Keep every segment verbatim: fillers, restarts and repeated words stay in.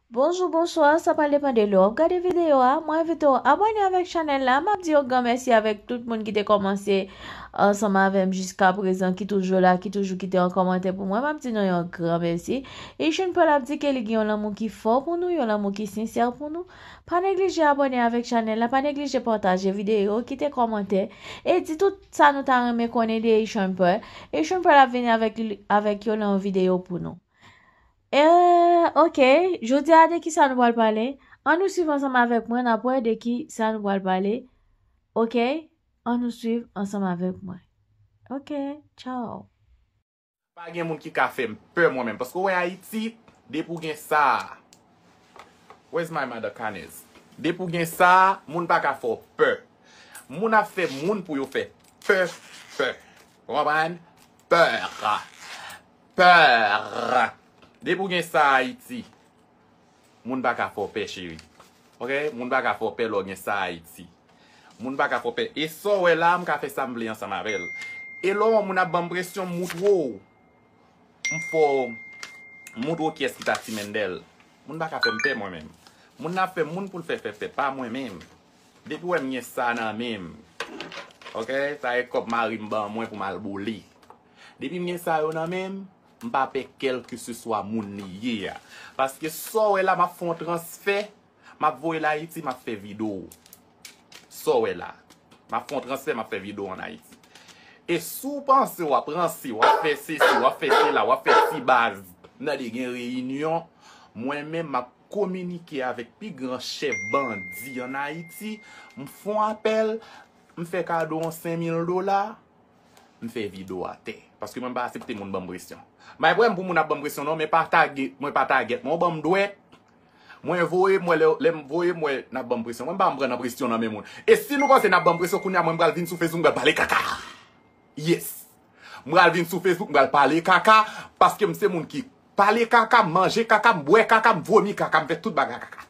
Bonjou, bonswa, sa pral depann de lè w ap gade videyo a. Mwen envite w abòne avèk chanèl la. M ap di yon gran mèsi avèk tout moun ki te kòmanse ansanm avè m jiska prezan, ki toujou la, ki toujou kite yon kòmantè pou mwen. M ap di nou yon gran mèsi. Asian Pearl ap di ke li gen yon lanmou ki fò pou nou, yon lanmou ki sensè pou nou. Pa neglije abòne avèk chanèl la, pa neglije pataje videyo, kite kòmantè, e di tout sa nou ta renmen konnen de Asian Pearl. Asian Pearl ap vini avèk, avèk yo nan yon videyo pou nou. Eh, ok, jodi a de ki sa nou pral pale? Ann nou swiv ansanm avèk mwen, n ap wè de ki sa nou pral pale. Ok? Ann nou swiv ansanm avèk mwen. Ok, tchao. Pa gen moun ki ka fè m pè mwen menm. Paske w wè Ayiti, depi w gen sa a. Where's my mother Canez? Depi w gen sa a, moun pa ka fè w pè. Moun ap fè moun pou yo fè pè, pè. Ou konprann? Pè. Pè. Depi w gen sa a Ayiti, moun pa ka fè w pè, cheri. Ok? Moun pa ka fè w pè lè w gen sa a Ayiti. Moun pa ka fè w pè. E sa w wè la, m ka fè sa m vle ansanm avè l. E lè w wè yon moun ap ban m presyon, m moutre w. M fè w moutre w kiyès ki Tati Mendel. Moun pa ka fè m pè mwen menm. Moun nan ap fè moun pou l fè fè pè, pa mwen menm. Depi w wè m gen sa nan men m, ok, sa e kòb mari m ban mwen pou m al boule. Depi m gen sa yo nan men m, m pa pè kèlkeseswa moun li ye a. Paske sa w wè la, m ap fè yon transfè, m ap voye l Ayiti, m ap fè videyo. Sa w wè la. M ap fè yon transfè, m ap fè videyo ann Ayiti. E si w panse w ap ranse, w ap fè sesi, w ap fè sela, w ap fè ti baz nan de gen reyinyon, mwen menm m ap kominike avèk pi gran chèf bandi ann Ayiti, m fè yon apèl, m fè kado yon senk mil dola, m fè videyo atè. Paske mwen pa aksepte moun ban m presyon. M pa gen pwoblèm pou moun ap ban m presyon non, men pa tagè, mwen pa tagèt mwen, w ban m dwèt. Mwen voye, mwen lè, lè m voye, mwen n ap ban m presyon. Mwen m pa m pran nan presyon nan men moun. E si nou panse n ap ban m presyon, kounye a mwen m pral vin sou Facebook, m pral pale kaka. Yes. M pral vin sou Facebook, m pral pale kaka, paske m se moun ki pale kaka, m manje kaka, m bwè kaka, m vomi kaka, m fè tout bagay kaka.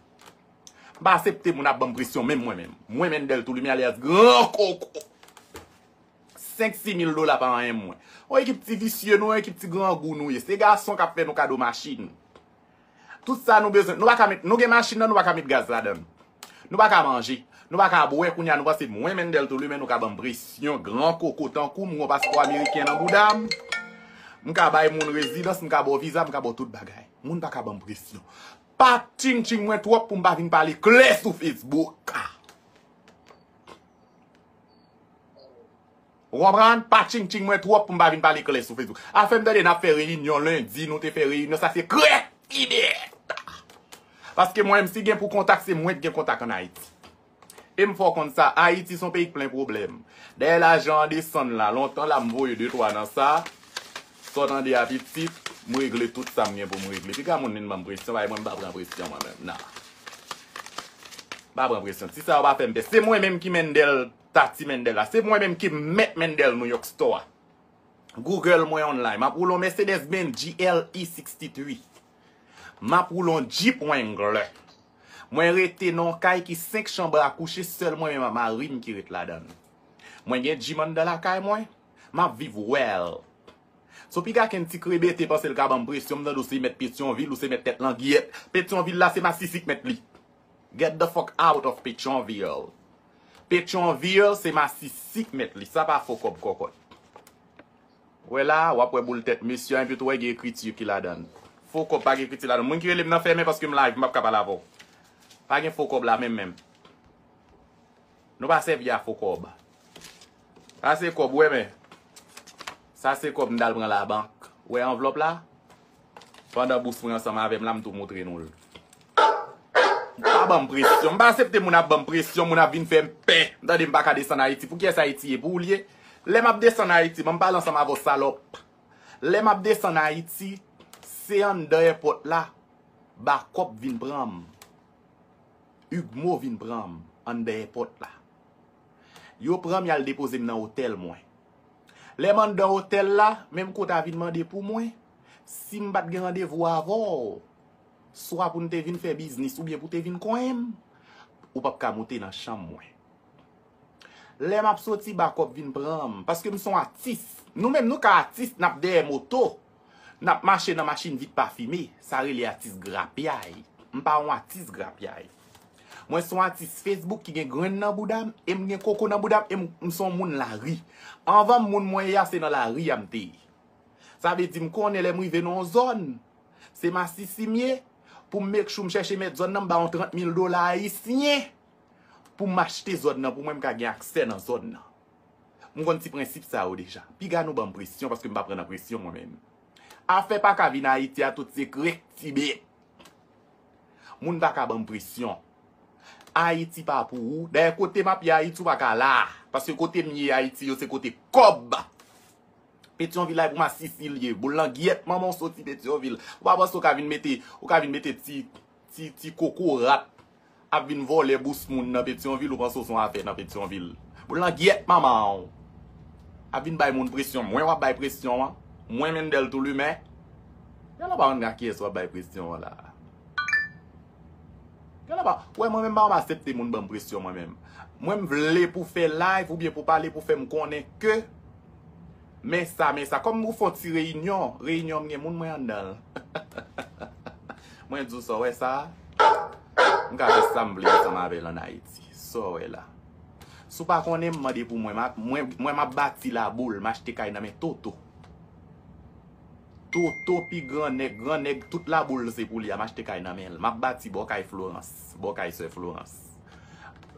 M pa aksepte moun ap ban m presyon, menm mwen menm. Mwen Mendel Touloume alyas Gran Koko. Senk sis mil dola pa anyen mwen. Yon ekip ti visye nou, yon ekip ti grangou nou ye. Se gason k ap fè nou kado machin. Tout sa nou bezwen, nou pa ka met, nou gen machin nan, nou pa ka met gaz ladan l. Nou pa ka manje, nou pa ka bwè, kounye a nou panse mwen Mendel Touloume, nou ka ban m presyon, gran koko tankou m, gon paspò ameriken nan bouda m. M ka bay moun rezidans, m ka ba w viza, m ka ba w tout bagay. Moun pa ka ban m presyon. Pa tchingtching mwen twòp pou m pa vin pale klè sou Facebook. Ou konprann? Pa tchingtching mwen twòp pou m pa vin pale klè sou Facebook. Afè m tande n ap fè reyinyon lendi, nou te fè reyinyon, sa se krèt ide. Paske mwen menm, si gen pou kontak, se mwen ki gen kontak ann Ayiti. E m fè w konn sa, Ayiti se yon peyi k plen pwoblèm. Dayè lajan an desann la, lontan la m voye de twa nan sa, sa w tande a pitit, m regle tout sa m gen pou m regle. Piga moun vin ban m presyon, bay mwen m pa pran presyon mwen menm, nan. M pa pran presyon. Ti sa yo pa fè m pè. Se mwen menm ki Mendel, Tati Mendel la. Se mwen menm ki mèt Mendel New York Store a. Google mwen online. M ap woule yon Mercedes Benz G L E sixty-three. M ap woule yon Jeep Wrangler. Mwen rete nan yon kay ki senk chanm a kouche, sèl mwen menm ak mari m ki ret ladan l. Mwen gen gym anndan lakay mwen. M ap viv well. So piga kenn ti krebete panse l ka ban m presyon, m tande w se mèt Petyonvil, ou se mèt tèt langyèt. Petyonvil la se masisi k mèt li. Get the fuck out of Petyonvil. Petyonvil se masisi k mèt li, sa pa fo kòb kòkòt. Wè la, w ap wè boul tèt mesye a, epi tou wè gen ekriti ki ladan l. Fo kòb pa gen ekriti ladan l. Moun ki rele m nan fèmen paske m live, m p ap ka pale avè w. Pa gen fo kòb la menm menm. Nou pa sèvi a fo kòb. Sa se kòb, wè men. Sa se kòb m t al pran labank. Wè anvlòp la? Pandan bous mwen ansanm avè m la, m tou moutre nou l. Pa ban m presyon. M pa aksepte moun ap ban m presyon, moun ap vin fè m pè. M tande m pa ka desann Ayiti. Pou kiyès Ayiti ye? Pou ou l ye? Lè m ap desann Ayiti, ban m pale ansanm avè w, salòp. Lè m ap desann Ayiti, se anndan èpòt la, bakòp vin pran m. Ugmo vin pran m anndan èpòt la. Yo pran m, y al depoze m nan otèl mwen. Lè m anndan otèl la, menm kote a vin mande pou mwen, si m pa t gen randevou avè w, swa pou n te vin fè biznis oubyen pou te vin konyen m, ou p ap ka moute nan chanm mwen. Lè m ap soti, bakòp vin pran m, paske m se yon atis. Nou menm, nou ka atis, n ap dèyè moto, n ap mache nan machin vit pafime, sa rele atis grapyay. M pa yon atis grapyay. Mwen se yon atis Facebook ki gen grenn nan bouda m, e m gen koko nan bouda m, e m, m se yon moun lari. Anvan m moun mwen ye a, se nan lari a m te ye. Sa vle di m konnen lè m rive nan yon zòn, se masisi m ye, pou m make sure m chèche mèt zòn nan, m ba yon trant mil dola ayisyen pou m achte zòn nan, pou mwen m ka gen aksè nan zòn nan. M konn ti prensip sa yo deja. Piga nou ban m presyon, paske m pa pran nan presyon mwen menm. Afè pa ka vin Ayiti a, tout se krek ti bèt. Moun pa ka ban m presyon. Ayiti pa pou ou. Dayè, kote m ap ye Ayiti, ou pa ka la. Paske kote m ye Ayiti yo, se kote kòb. Petyonvil la pou masisi l ye. Boul langyèt manman w soti Petyonvil. Ou pa panse ou ka vin mete, ou ka vin mete ti, ti, ti kokorat ap vin vòlè bous moun nan Petyonvil, ou panse w se yon afè nan Petyonvil. Boul langyèt manman w. Ap vin bay moun presyon. Mwen w ap bay presyon an. Mwen Mendel Toulimen. Gade la pa konn a kiyès w ap bay presyon an la. Gade la pa, wè mwen menm pa konn aksepte moun ban m presyon mwen menm. Mwen m vle pou fè live oubyen pou pale pou fè m konnen ke men sa, men sa. Kòm ou fè yon ti reyinyon, reyinyon m gen moun mwen anndan l. Mwen di w sa w wè sa, m ka fè sa m vle ansanm avè l ann Ayiti. Sa w wè la. Si w pa konnen m, mande pou mwen. M ap, mwen, mwen m ap bati laboul, m achte kay nan men Toto. Toto pi gran nèg, gran nèg, tout laboul se pou li a, m achte kay nan men l. M ap bati bò kay Florence, bò kay sè Florence.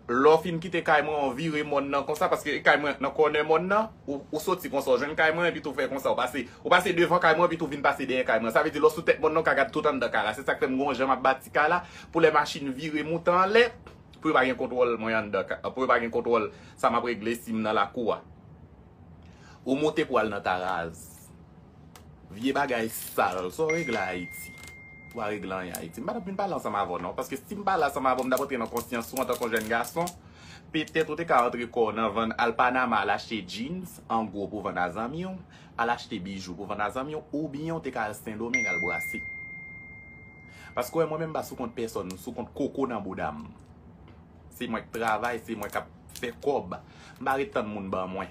Lè w fin kite kay mwen, w vire mòn nan konsa, paske kay mwen nan kònè mòn nan, ou, ou soti konsa, w jwenn kay mwen, epi tou fè konsa, w pase, ou pase devan kay mwen, epi tou vin pase dèyè kay mwen. Sa vle di, lè w sou tèt mòn nan, w ka gad tout anndan kay la. Se sa k fè m gen yon jan m ap bati kay la, pou lè machin vire moute anlè, pou yo pa gen kontwòl mwen anndan kay, pou yo pa gen kontwòl sa m ap regle si m nan lakou a. Ou moute pou al nan taraz. Vye bagay sal. Sa w regle Ayiti? Ou pa regle anyen Ayiti. M pa t ap vin pale ansanm avè w non. Paske si m pale ansanm avè w, m t ap antre nan konsyans ou antanke yon jèn gason. Petèt ou te ka antre kò w nan vann, al Panama, al achte jeans an gwo pou vann a zanmi w, al achte bijou pou vann a zanmi w, oubyen ou te ka al Sendomeng al brase. Paske w wè mwen menm m pa sou kont pèsòn, m sou kont koko nan bouda m. Se mwen k travay, se mwen k ap fè kòb. M pa ret tann moun ban mwen.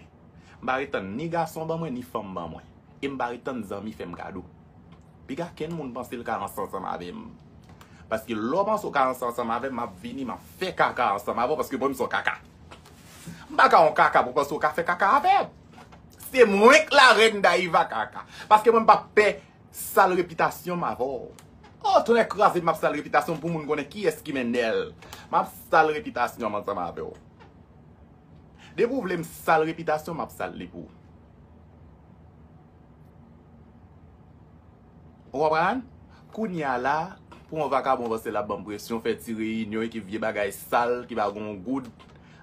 M pa ret tann ni gason ban mwen, ni fanm ban mwen. E m pa ret tann zanmi fè m kado. Piga kenn moun panse l ka ranse ansanm avè m. Paske lè w panse w ka ranse ansanm avè m, m ap vini, m ap fè kaka ansanm avè w, paske mwen m se yon kaka. M pa ka yon kaka pou panse w ka fè kaka avè m. Se mwen k la reine Dayiva kaka. Paske mwen m p ap pè sal repitasyon m avè w. Oh, tonnè kraze m, m ap sal repitasyon m pou moun konnen kiyès ki Mendel. M ap sal repitasyon m ansanm avè w. Depi w vle m sal repitasyon, m ap sal li pou ou. Ou konprann? Kounye a la, pou yon vakabon panse l ap ban m presyon, fè ti reyinyon, ekip vye bagay sal ki pa gen yon goud,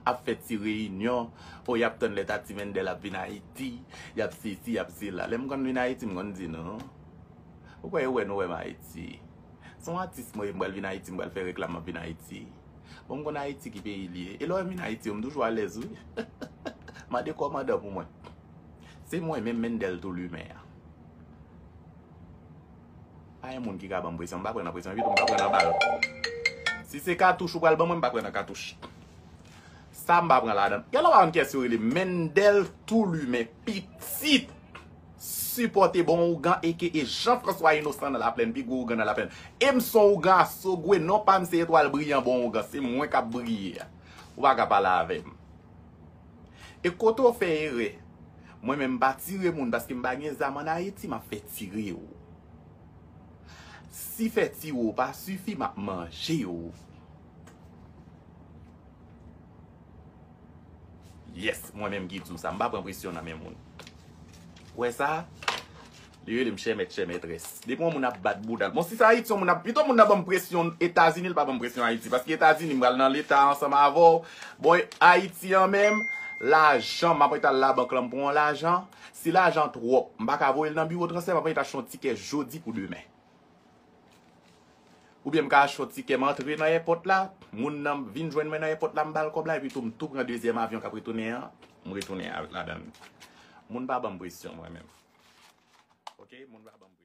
ap fè ti reyinyon. O, y ap tann lè Tati Mendel ap vin Ayiti, y ap sesi, y ap sela. Lè m konn vin Ayiti, m konn di nou. Ou kwè yo wè nou wè m Ayiti? Se yon atis mwen ye, m pral vin Ayiti, m pral fè reklam m ap vin Ayiti. Bon, m konn Ayiti ki peyi l ye. E lè w wè m vin Ayiti, m toujou alèz, wi. Mande kòmandan pou mwen. Se mwen menm Mendel Toulimen an. Pa gen moun ki ka ban m presyon, m pa pran nan presyon, epi tou m pa pran nan bal. Si se katouch ou pral ban mwen, m pa pran nan katouch. Sa m pa pran ladan l. Gen lè w pa konn kiyès yo rele Mendel Toulimen, pitit. Sipòte bon ougan, aka Jean François Innocent nan Laplèn, pi gwo ougan nan Laplèn. E m se yon ougan a Sogwe, non pa m se Etwal Briyan bon ougan, se mwen k ap briye a. Ou pa ka pale avè m. E kote w fè erè, mwen menm m pa tire moun paske m pa gen zam ann Ayiti, m ap fè tire w. Si fè tire w pa sifi, m ap manje w. Yes, mwen menm ki di w sa, m pa pran presyon nan men moun. Ou wè sa? Li rele m chè mèt, chè mètrès. Depi yon moun ap bat bouda l. Bon, si se Ayiti, yon moun ap, pito moun nan ban m presyon Etazini, li pa ban m presyon Ayiti. Paske Etazini, m pral nan leta ansanm avè w. Bon, Ayiti an menm, lajan, m ap ret al labank lan, m pran yon lajan. Si lajan twòp, m pa ka voye l nan biwo transfè, m ap ret achte yon tikè jodi pou demen. Oubyen m ka achte yon tikè, m antre nan èpòt la, moun nan vin jwenn mwen nan èpòt la, m ba l kòb la, epi tou m tou pran dezyèm avyon k ap retounen an, m retounen a-, ladan l. Moun pa ban m presyon, mwen menm. Oke? Moun pa ban m presyon.